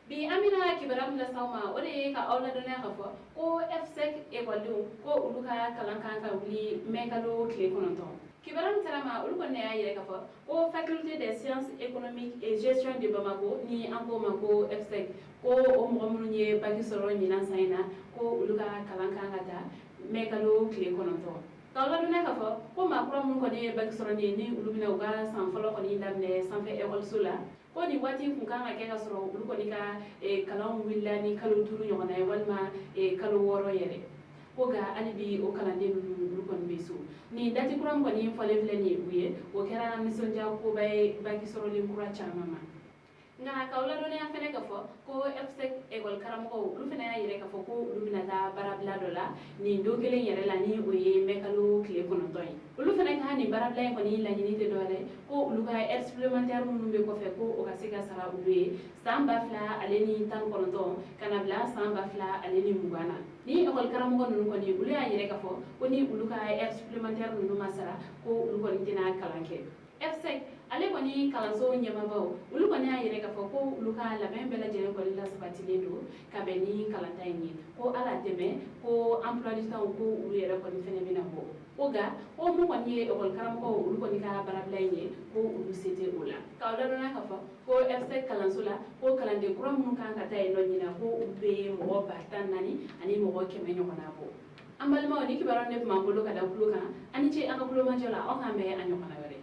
Bi an bɛna kibaruya min lase aw ma, o de ye ka aw ladɔnniya k'a fɔ ko FSEG ekɔlidenw, ko olu ka kalan kan ka wuli mɛ kalo tile 9. Kibaruya min sera ma, olu kɔni y'a yira k'a fɔ ko Faculté des sciences économiques et gestion de Bamako, ni an k'o ma ko FSEG, ko o mɔgɔ minnu ye bac sɔrɔ ɲinan san in na, ko olu ka kalan kan ka ta mɛ kalo tile 9. K'aw ladɔnniya k'a fɔ ko maa kura minnu kɔni ye bac sɔrɔ nin ye, ni olu bɛna u ka san fɔlɔ kɔni daminɛ sanfɛ ekɔliso la, ko nin waati kun kan ka kɛ ka sɔrɔ olu kɔni ka kalan wulila ni kalo 5 ɲɔgɔnna ye walima kalo 6 yɛrɛ. Ko nka hali bi o kalanden ninnu, olu kɔni bɛ so. Nin date kura min kɔni fɔlen filɛ nin ye u ye, o kɛra nisɔndiya koba ye bac sɔrɔlen kura caman ma. Nka k'aw ladɔnniya fɛnɛ k'a fɔ ko FSEG ekɔli karamɔgɔw, olu fɛnɛ y'a yira k'a fɔ ko olu bɛna taa baarabila dɔ la nin don kelen yɛrɛ la, ni o ye mɛ kalo tile 9 ye. Olu fɛnɛ ka nin baarabila in kɔni laɲini tɛ dɔwɛrɛ ko olu ka heure supplémentaire minnu bɛ kɔfɛ, ko o ka se ka sara olu ye san 2019 ka na bila san 2020 na. Ni ekɔli karamɔgɔ ninnu kɔni, olu y'a yira k'a fɔ ko ni olu ka heure supplémentaire ninnu ma sara, ko olu kɔni tɛna kalan kɛ. FSEG ale kɔni kalanso ɲɛmaabaw, olu kɔni y'a yira k'a fɔ ko olu ka labɛn bɛɛ lajɛlen kɔni lasabatilen don ka bɛn ni kalanta in ye, ko ala tɛmɛ ko emploi du temps, ko olu yɛrɛ kɔni fɛnɛ bɛna bɔ. Ko nka ko mun kɔni ye ekɔli karamɔgɔw, olu kɔni ka baarabila in ye, ko olu se tɛ o la. K'aw ladɔnniya k'a fɔ ko FSEG kalanso la, ko kalanden kura minnu kan ka taa yen nɔ ɲinan, ko olu bɛ mɔgɔ 14,100 ɲɔgɔnna bɔ. An balimaw, ni kibaruya ne tun b'an bolo ka da tulo kan. An ni ce an ka kulomajɔ la. Aw k'an bɛn a ɲɔgɔnna wɛrɛ.